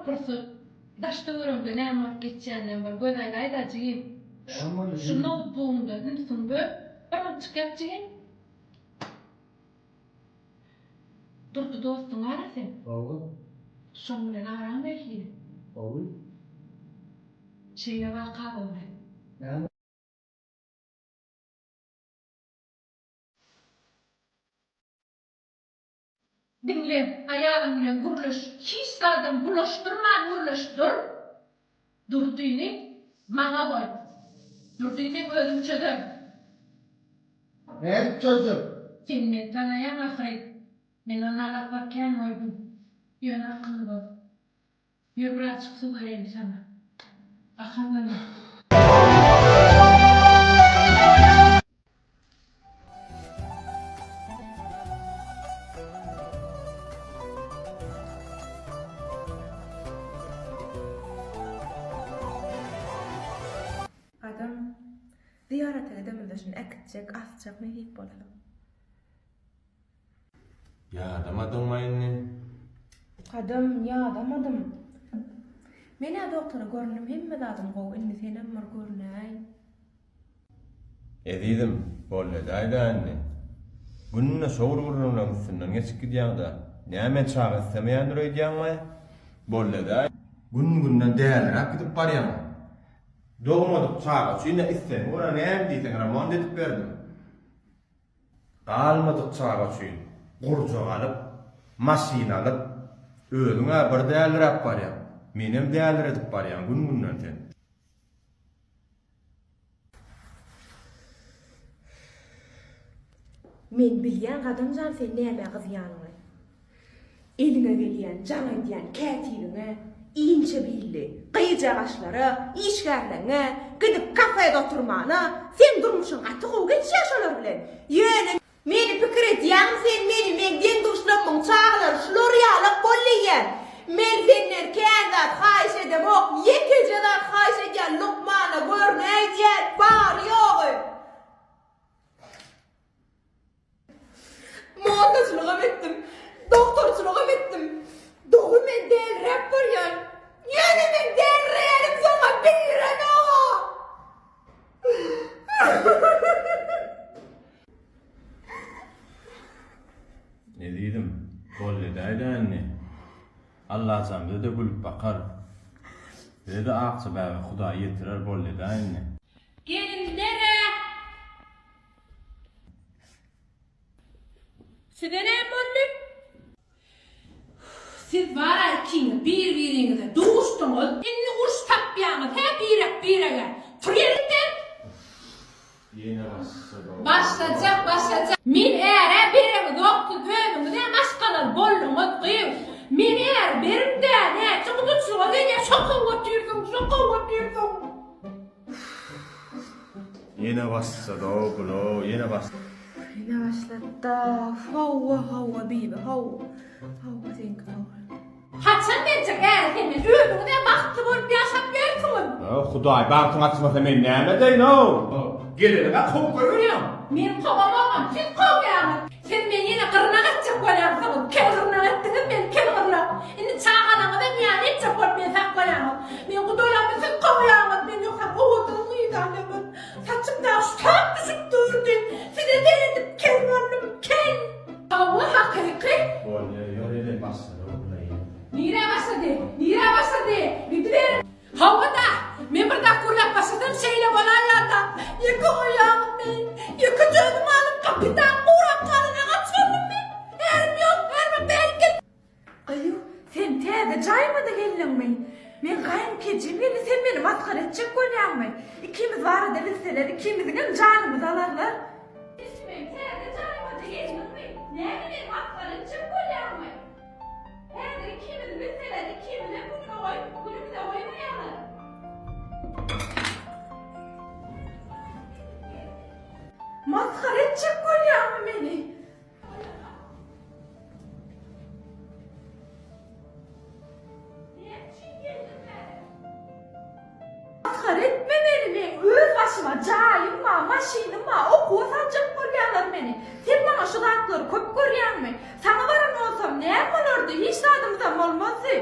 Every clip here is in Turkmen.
pursat daş-töweregiňde näme bolup geçýänine bir göz aýlaý-da jigim. Şu noutbugyňdan ünsüňi böl, bir minutjyk ýat jigim. Durdy dostuň bar-a seň? Hawa. Şoň bilen araň nähili? Gowy. Şeýle waka boldy. Näme? Diňle, aýalyň bilen gürleş, hiç zadam bulaşdyrman gürleş, dur! Durdyny maňa goý. Durdyny meň özüm çözerin. Nädip çözjek? Sen meni tanaýaň ahyryn. Men onalaklar kän goýdum. Ýöne akylly bol. Ýör birazjyk suw bereýin saňa. Gaharlanma. Adam zyýarata gidemizde şuny äkitjek, asjak nesip bolsa. Ýadamadyňma indi? Gadam, ýadamadym. Men-ä dogtora göründim, hemme zadym gowy, indi senem bir görünäý. Ezizim, bolledäý-dä indi. Günde şo bir gürrüňleň üstünden geçip gidýäň-dä. Näme men çaga islemeýändir öýdýäňmi? Bolledäý. Gün-günden däliräp gidip barýaň. Dogmadyk çaga üçin-ä islegiňe görä näme diýseň remont edip berdim. Galmadyk çaga üçin gurjak alyp, maşyn alyp, özüň-ä bir däliräp barýaň, menem däliredip barýaň gün-günden sen. Men bilýän Gadam jan sen nämä gyzýanyňy. Eliňe gelýän, jaň edýän kätibiňe, inçe billi, gyja gaşlara, işgärleňňe, gidip kafede oturmana, seň durmuşyň gaty gowy geçýär şolar bilen. Ýöne meni pikir edýäňmi sen meni meň deň-duşlammyň çagalary şular ýalak bol diýýän. Men senden kän zat haýyş edemok, ýekeje zat haýyş edýän lukmana görnäý diýýän, bary-ýogy. Mollaçylygam etdim, dogtorçylygam etdim. Dogry men dälräp barýan. Ýöne men dälreýänim saňa bildirenog-a. Ezizim, boldy edäý-dä indi. Allajan bize-de gülüp bakar. Bize-de akja bäbek Hudaý ýetirer, boldy edäý indi. Gelinler-ä! Size näme boldy? Siz bar-a ikiňiz bir-biriňize duşduňyz, indi uruş tapýaňyz, hä birek-birege. Tur ýeriňden! Ýene başlady. Başlajak, başlajak. Men är-ä bereňizok, siz özüňiz-ä maşgalaly bolduňyz, gyz. Men är berin-dä, näçe gudaçylyga gelýär, şo kowup otyrsyň, şo kowup otyrsyň. Ýene başlady-ow bul-ow, ýene baş. Ýene başlady-da. Hawa, hawa, Bibi, hawa. Hawa, seňki dogry. Haçan berjek äri sen men özüňiz-ä bagtly bolup ýaşap ýörsüňiz. Haw, Hudaý bagtyňy açmasa men näme edeýin-ow? Geleniňe kowup goýberýäň. Men kowamogam, siz kowýaňyz. Siz meni ýene gyrnak etjek bolýansyňyz. Kel gyrnak etdiňiz meni, kel gyrnak. Indi çagalaňyzam ýaly etjek bolup meni saklaýaňyz. Men gudalamy siz kowýaňyz. Men ýogsam owadan gyz-a men. Saçym dagy ştap düşüp durdy. Size seredip kel boldum, kel. Hawa, hakyky. Bolýa, ýör ýene başlady oglan ýene. Nirä başlady? Nirä başlady? Gidiberiň. Hawa-da, men bir zat gürläp başlasam şeýle bolaýýar-da. Ýeke goýýaňyz meni. Ýekeje özüm galyp, kapitan gurap galan agaç boldum men. Ärim ýok, ärimem bärik gel. Gyýw, sen täze jaýyma-da geldiňmi? Meň gaýyn kejim geldi, sen meni masgara etjek bolýaňmy? Ikimiz barada bilseler, ikimiziňem janymyzy alarlar. Ismem, täze jaýyma-da geldiňmi? Näme meni masgara etjek bolýaňmy? Häzir ikimizi bilseler, ikimizem günüme goýup, günümize goýmaýarlar. Masgara etjek bolýaňmy meni? Masgara etme meni, meň öz başyma jaýym bar, maşynym bar, okuwa saljak bolýarlar meni. Sen maňa şu zatlary köp görýäňmi? Saňa baran bolsam näme bolardy, hiç zadymyzam bolmazdy.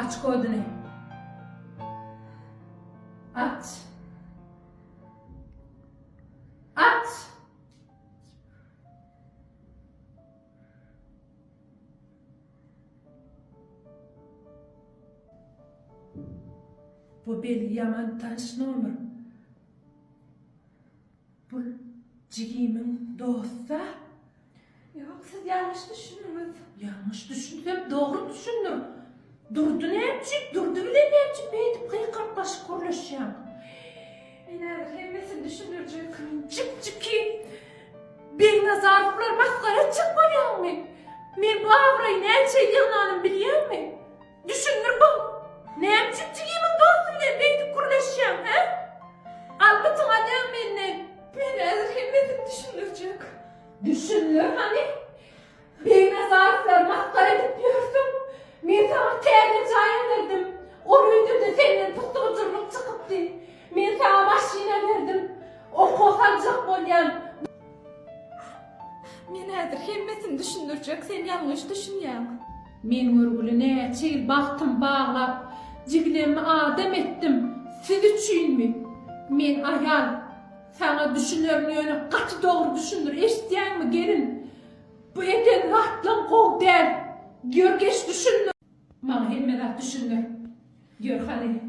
Aç koduny. Aç. Aç. Bu belgi ýaman tanyş nomer. Bul jigimiň dosta. Ýok, siz ýalňyş düşündiňiz. Ýalňyş düşünsem dogry düşündim. Durdy näme üçin, Durdy bilen näme üçin beýdip gykyryplaşyp gürleşýäň? Men häzir hemmesini düşündirjek. Jik-jiki Begnazarowlar masgara etjek bolýaňmy? Men bu abraýy näçe ýyl ýygnanym bilýäňmi? Düşündir bu. Näme üçin jigimiň dosty bilen beýdip gürleşýäň, hä? Almytyň alýaň menden. Men häzir hemmesini düşündirjek. Düşündir hany. Begnazarowlar masgara edip ýörsüň. Men saňa täze jaý berdim. Ol öýde-de senden pusgujurlyk çykypdy. Men saňa maşyna berdim. Okuwa saljak bolýan. Men häzir hemmesini düşündirjek, sen ýalňyş düşünýäň. Men görgüli näçe ýyl bagtym baglap, jiglemmi adam etdim, siz üçinmi? Men aýal, saňa düşünerin ýöne gaty dogry düşündir, eşitýäňmi gelin? Bu eden zatlaň gowy däl, ýör geç düşündir. Maňa hemme zat düşündir, ýör hany.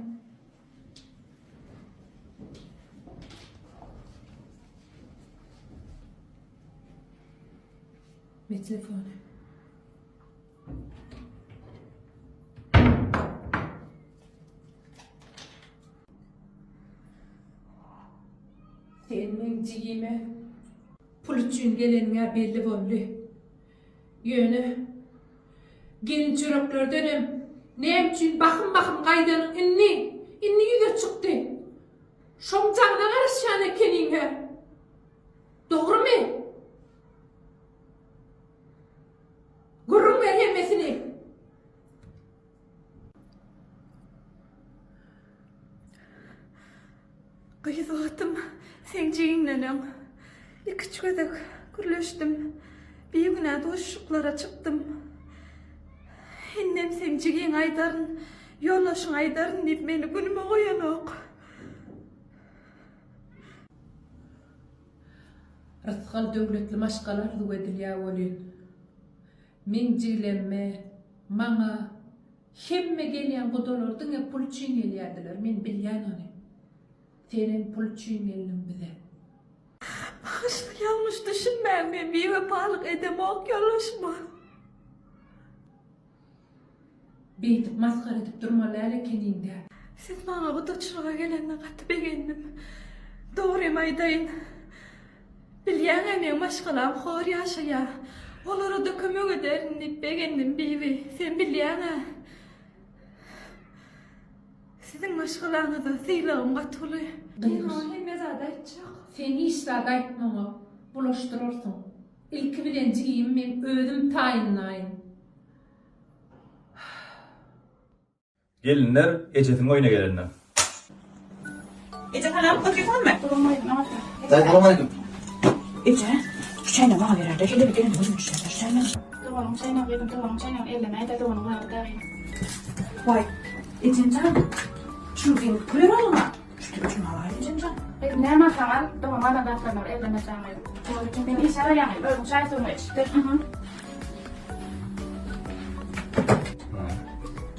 Ber telefony. Sen meň jigime pul üçin geleniň-ä belli boldy. Ýöne gelin çöreklerdenem näme üçin bahym-bahym gaýdanyň indi, indi ýüze çykdy. Şoň jaňyna garaşýan ekeniň-hä. Dogrumy? Gürrüň ber hemmesini. Gyz wagtym seň jigiňden öň iküç gezek gürleşdim. Bigünä duşuşyklara çykdym. Indem seň jigiňe aýdaryn, ýoldaşyňa aýdaryn diýip meni günüme goýanok. Rysgal döwletli maşgala arzuw edilýär welin, meň jigilemme, maňa hemme gelýän gudalar diňe pul üçin gelýärdiler, men bilýän ony. Senem pul üçin geldiň bize. Bagyşla ýalňyş düşünmäň men biwepalyk edemok ýoldaşyma. Beýdip masgara edip durmaly däl ekeniň-dä. Siz maňa gudaçylyga gelende gaty begendim. Dogrymy aýdaýyn. Bilýäň-ä meň maşgalam hor ýaşaýar. Olara-da kömek ederin diýip begendim Bibi. Sen bilýäň-ä. Siziň maşgalaňyza sylagym gaty uly. Men maňa hemme zady aýtjak. Sen hiç zat aýtma oňa. Bulaşdyrarsyň. Ilki bilen jigimi men özüm taýynlaýyn. Gelinler ejesiniň oýuna gelende. Eje salam, otyrsyňyzmy? Salam aleýkum. Daýy salam aleýkum. Eje, şu çaýnagy maňa beräýdä, şeýle bir gelende gözüm düşýär-dä şu çaýnaga. Doganyň çaýnagy gyzym, doganyň çaýnagyny ellemäý-dä, doganyň zady dagy. Waý, ejem jan, şuny sen körer alyň-a. Şu şuny alaý ejem jan. Gyzym, näme alsaň al, doganyň alan zatlaryny bir elleme jan gyzym. Men işe barýan gyzym, özüň çaý-suwuňy iç.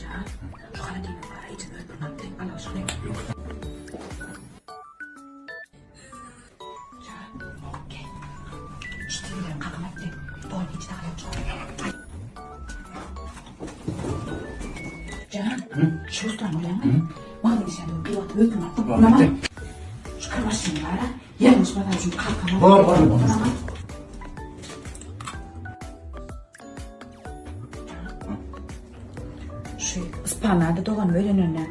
Jan, şu holodilnik bar, ejem öz puluny alyp berip alaý şuny. Jan, gel. Şu tüwüleri kakam aýtdy. Dogan hiç zat ýok. Jan, şu ustan bolýaňmy? Maňa diýişen bir wagt öz puluny alyp, bunam. Şu kir maşyny bar-a, ýalňyş bazar üçin kakam. Bor, bor, bor. Şu Ispanada doganym öýlenende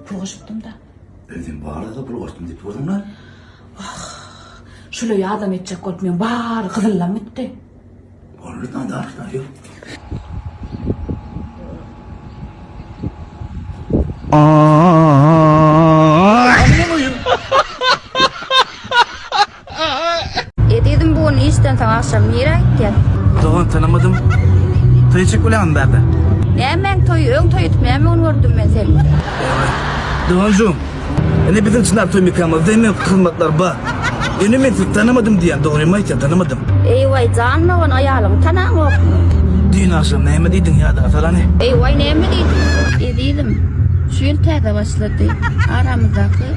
pul goşupdym-da. Özüm barada pul goşdum diýip durduň-la. Wah, şula ýardam etjek bolup meň bary gyzyllam gitdi. Boldy, da, ýok. Ezizim bu gün işden soň agşam nirä gitýäs? Dogan tanamadym. Toý etjek bolýaňmy bärde? Nämäň toýy, öň toý edip näme gün boldy? sen? Doganjygym, ine biziň Çynar toý mekanymyzda hemme hyzmatlar bar. Ýöne men sizi tanamadym diýýän, dogrymy aýtýan, tanamadym. Eý waý jan dogan aýalyňy tanaňokmy? Düýn agşam näme diýdiň ýadyňa salany? Eý waý näme diýdim? Ezizim, şu ýyl täze başlady. Aramyzdaky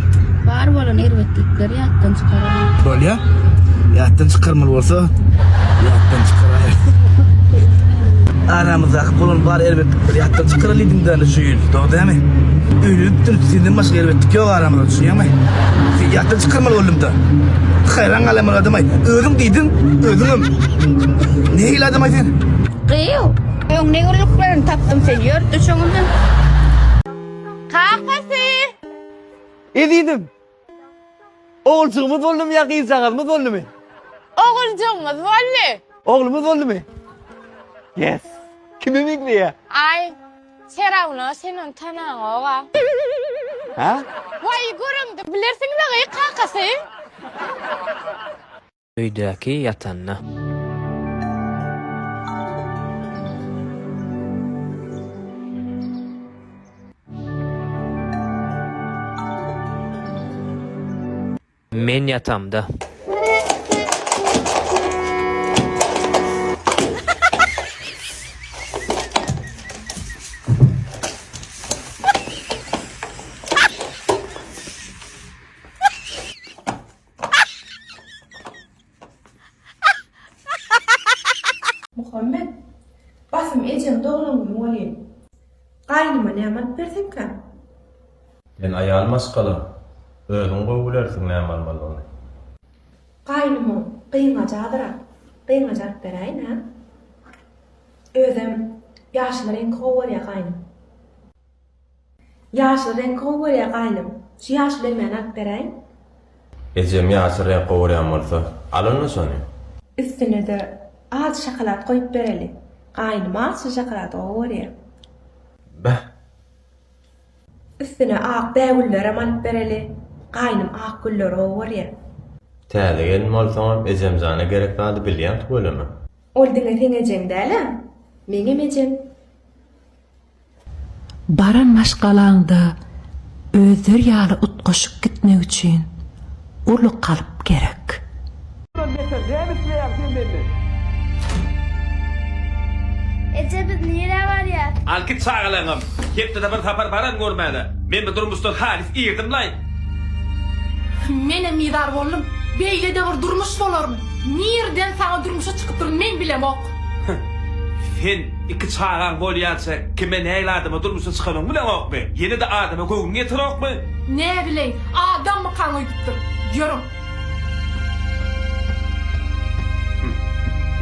bar bolan erbetlikleri ýatdan çykaraly. Bolýa. Ýatdan çykarmaly bolsa, ýatdan çykaraý. Aramyzdaky bolan bar erbetlikleri ýatdan çykaraly diýdiň-dä şu ýyl, dogry dälmi? Öýlenipdir, senden başga erbetlik ýok aramyzda, düşünýäňmi? Sen ýatdan çykarmaly boldum-da. Haýran galýan bir adam-aý. Özüň diýdiň, özüňem. Nähili adam-aý sen? Gyýw, öň ne gürlüklerini tapdym sen ýör düşeňimden. Kakasy! Ezizim! Oguljygymyz boldumy ýa gyzjagazymyz boldumy? Oguljygymyz boldy. Oglumyz boldumy? Yes. Kime meňzeýär? Aý, Serawna sen ony tanaňok-a. Hä? Waý, göreňde bilersiň-le gyý kakasy. Öýdäki ýatanda. Men ýatamda. Muhammet, basym ejeň doglan güni welin, gaýnyma näme alyp bersemkäm? Sen aýal maşgala, özüň gowy bilersiň näme almalydygyny. Gaýnymyň gyňajy azyrak, gyňajy alyp beräýin-ä. Özem ýaşyl reňki gowy görýär gaýnym. Ýaşyl reňki gowy görýär gaýnym. Şu ýaşyl elmäni alyp beräýiň. Ejem ýaşyl reňk gowy görýän bolsa, al onda şony. Üstüne-de az şokolad goýup bereli. Gaýnym azja şokolady gowy görýär. Beh! Üstüne ak bägüllerem alyp bereli. Gaýnym ak gülleri gowy görýär. Täze gelin bolsaňam ejemjana gerek zady bilýäň tüweleme. Ol diňe seň ejeň däl-ä, meňem ejem. Baran maşgalaňda özleri ýaly utgaşyp gitmek üçin uly kalp gerek. Beter näme isleýäň sen menden? Eje biz nirä barýas? Al git çagalaňam. Hepdede bir sapar baran görmäne. Men bu durmuşdan halys irdim-laý. Menem bizar boldum. Beýle-de bir durmuş bolarmy? Nirden saňa durmuşa çykypdyryn men bilemok. Sen iki çagaň bolýança kime nähili adama durmuşa çykanyňy bileňokmy? Ýene-de adama göwnüň ýetenokmy? Näbileý, adammykaň öýdüpdir. Ýörüň.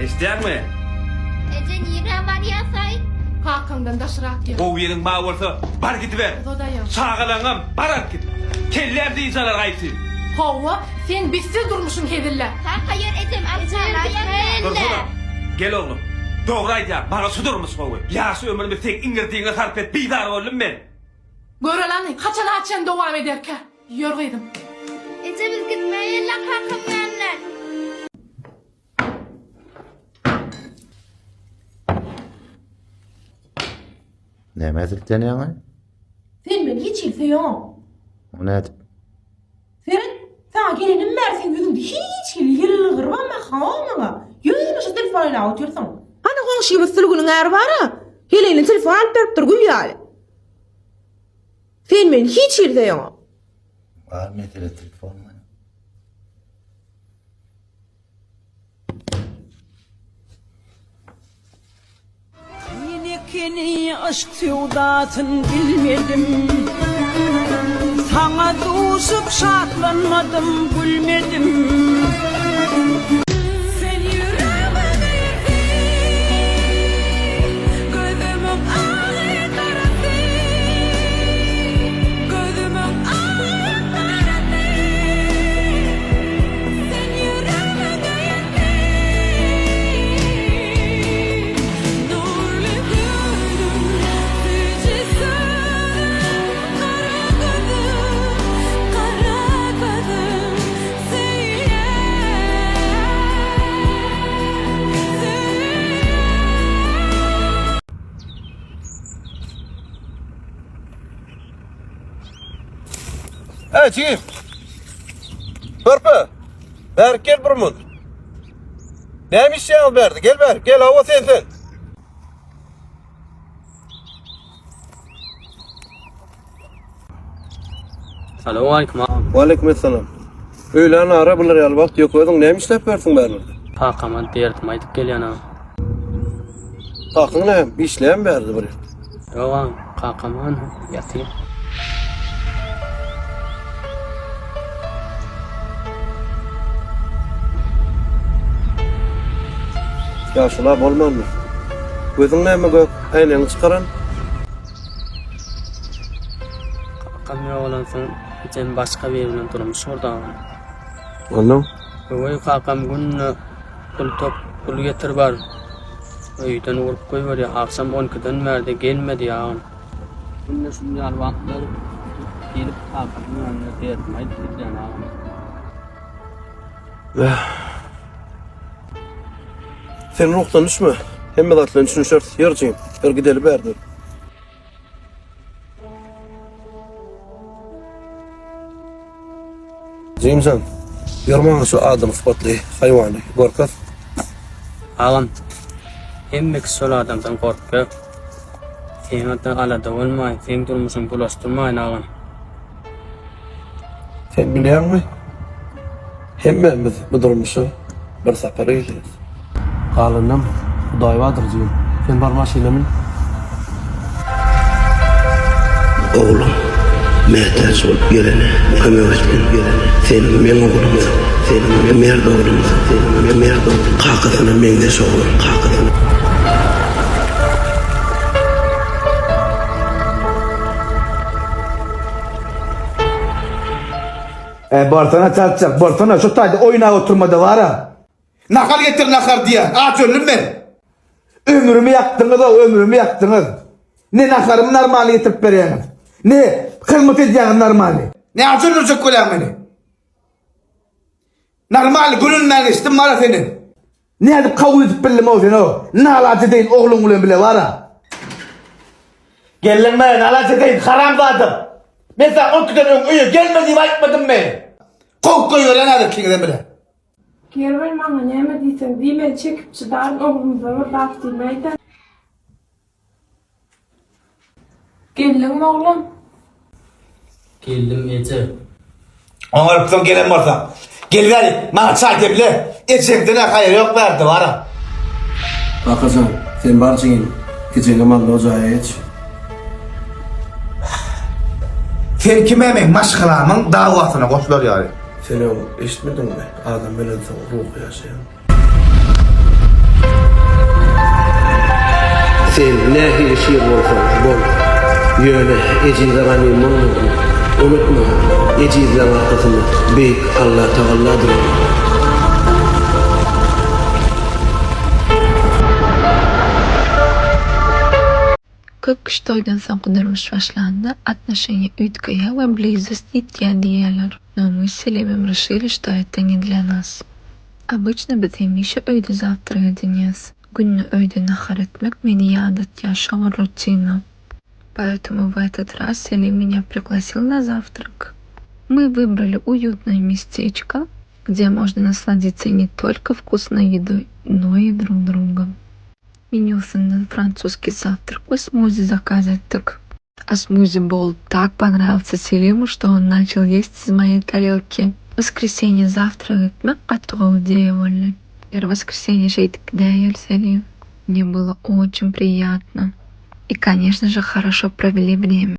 Eşidýäňmi? Eje nirä barýasaý? Kakaňdan daşrak ýör. Gowy ýeriň bar bolsa, bar gidiber. Uzaдаýaň. Çagalaňam bar alyp git. Kelläm dynç alar gaýty. Hawa, sen bizsiz durmuşyň hezille. Kaka ýör ejem alyp Dursana. Gel oglum. Dogry aýdýaň, maňa şu durmuş gowy. Ýaş ömrümi seň iňirdigiňe sarp edip bizar boldum men. Görelani, haçana çen dowam ederkä? Ýör gyzym. Eje biz gitmäýeli kakam bilen. Nämä siltenýäň-aý? Sen meni hiç hili söýeňok. O nädip? Seret, saňa gelenim bäri seň ýüzüňde hiç hili ýylgyrybam bakanok maňa. Ýöne şu telefon oýnap otyrsyň. Hany goňşymyz Sülgüniň äri bar-a, heleýine telefon alyp beripdir gül ýaly. Sen meni hiç hili söýeňok. Bar mesele telefonla. Men ekeni yşk söwdasyn bilmedim Saňa duşup şatlanmadym gülmedim. Sen ýüregime girdiň, gözümiň agy garasy, gözümiň agy garasy. Sen ýüregime girdiň, nurly gözüň, süýji sözüň, gara gözüň, gara gözüň söýýän. Eý, jigim. Körpe. Bärik gel bir mun. Näme işleýäňiz bärde? Gel bärik, gel, hawa sen sen. Salowmaleýkim agam. Waleýkim essalam. Öýlän ara bular ýaly wagt ýok özüň näme işläp ýörsüň bärlerde? Kakama derdim aýdyp gelýän agam. Kakyň näme işleýärmi bärde bir ýerde? Ýok agam, kakam hany ýatyr. Ýaşula bolmandyr. Gözüň näme gök äýnegiňi çykaran? Kakam ýogalansoň ejem başga biri bilen durmuş gurdy agam. Onnoň? Öweý kakam günde pul top, pul getir bar. Öýden urup goýberýär. Agşam on ikiden bärde gelmedi agam. Günde şuny ýaly wagtlar gelip kakamyň ýanyna derdimi aýdyp gidýän agam. Sen ruhdan düşme. Hemme zat bilen düşünişeris. Ýör jigim, ýör gideli bärden. Jigimjan, ýör maňa şu adam sypatly haýwany görkez. Agam, hemme kişi şol adamdan gorkýar. Seňe-de alada bolmaýyn, seň durmuşyňy bulaşdyrmaýyn agam. Sen bilýäňmi? Hemmämiz bu durmuşa bir sapar gelýäs. Galanynam Hudaý bardyr jigim. Sen bar maşyna mün. Oglum, mätäç bolup gelene kömek etgin. Sen meň oglumsyň. Sen mert oglumsyň. Sen mert oglum. Kakasyna meňzeş oglum. Kakasyna. E barsana çaltjak, barsana şu taýda oýnap oturmada bara. Nahar getir nahar diýýän, aç öldüm men. Ömrümi ýakdyňyz-ow, ömrümi ýakdyňyz. Ne naharymy normalny getirip berýäňiz, ne hyzmat edýäňiz normalny. Ne aç öldürjek bolýaň meni? Normalny gülünmän geçdim bara senden. Nädip kabul edip bildim-ow seni-ow? Nalaç edeýin ogluň bilen bile bar-a. Geldiňmi, nalaç edeýin, haramzada! Men saňa on ikiden öň öýe gelme diýip aýtmadymmy? Kowup goýberýän häzir ikiňizem bile. Kerwen maňa näme diýseň diý, men çekip çydaryn, oglumyza bir zat diýmäý-dä. Geldiňmi oglum? Geldim eje. Oňarypsyň gelen bolsaň. Gel bäri, maňa çaý demle. Ejeňden-ä haýyr ýok bärde bar-a. Kakajan, sen bar jigim, ejeňe malla jaýa geç. Sen kime meň maşgalamyň dawasyna goşular ýaly? Sen öň eşitmediňmi, adam ölensoň ruhy ýaşaýan. Sen nähili şir bolsaň, bol. Ýöne ejize ganym bolmagyn. Unutma, ejizleň arkasynda beýik Allatagalla duran. Köp kişi toýdan soňky durmuş başlanda atnoşeniýa üýtgeýär we blizost ýitýär diýýärler. No мы с Selimem rişili что это не для нас. Obyçno biz hemişe öýde zawtrak edinýäs. Günde öýde nahar etmek meni ýadatýar şo bir rutina. Поэтому в этот раз Selim меня пригласил на завтрак. Мы выбрали уютное местечко, где можно насладиться не только вкусной едой, но и друг другом. Menýusyndan fransuskiý zawtrak we smuzi zakaz etdik. A smuzi bowl tak ponravился Selimu, что он начал есть из моей tarelki. Woskresenýe zawtrak etmek gaty gowy ideýa boldy. Her woskresenýe şeýdip gidäýeli Selim. Мне было очень приятно. И конечно же хорошо провели время.